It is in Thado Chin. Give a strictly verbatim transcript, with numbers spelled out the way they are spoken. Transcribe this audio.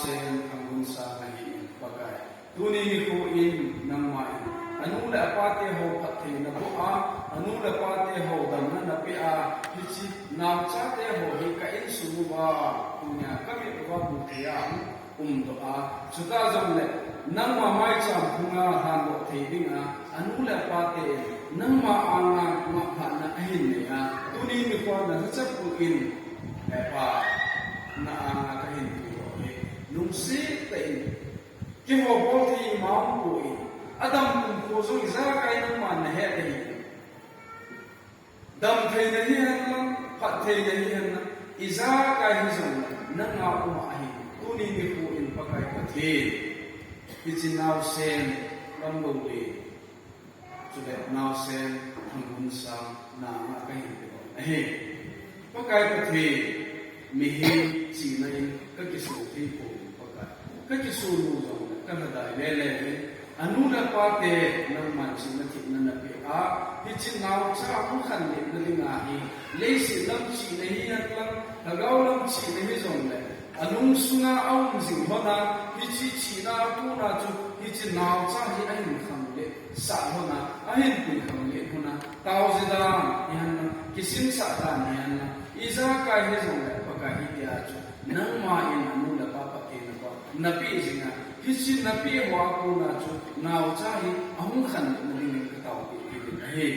Sen Thanggunsang ahi in Pakai. Tuni nikho in nangma in anu le apa te ho phattheina boh a, anu le apa te ho damna napeh a, hiche naocha te ho hi ka insung uva tunia kamit uva mu thei a um doh a, chuta jongle nangma maicham phunga handoh thei dinga anu le apa te nangma anga ngailutna ahin nei a, tuni nikho na lhachappu in, He Pa, na anga kahin tidoh hi lungset tah in, keiho bol thei ima umpoi, adam pum kho jong ijakai nangman nahet ahi. Damtheina hihen lang, phattheina hihen lang, ijakai hijongle nanga um ahi. Tuni nikho in Pakai Pathen, hiche naosen Lamlou le chule naosen Thanggunsang na anga kahin tidoh ahi. Pakai Pathen, mihem chihna in kakisol thei pouvin Pakai. Kakisol u jongle kalhadai lele in, anu le apa te nangman chihna themna napeh a, hiche naocha hung khanletna dinga hi leiset lam chihna hihen lang, lhagao lam chihna hijongle, alungsunga aum jing lhona, hiche chihna a kona chu hiche naocha hi ahin khangletsah lhona, ahin pui khanglet lhona, taoji dan hihen lang, kisinsah dan hihen lang, ijakai hijongle Pakai hitia chu nangma in anu le apa phattheina napeh jinga, hiche napeh hoa kona chu naocha hi ahung khanletna dingin kataopeh kit in ahi.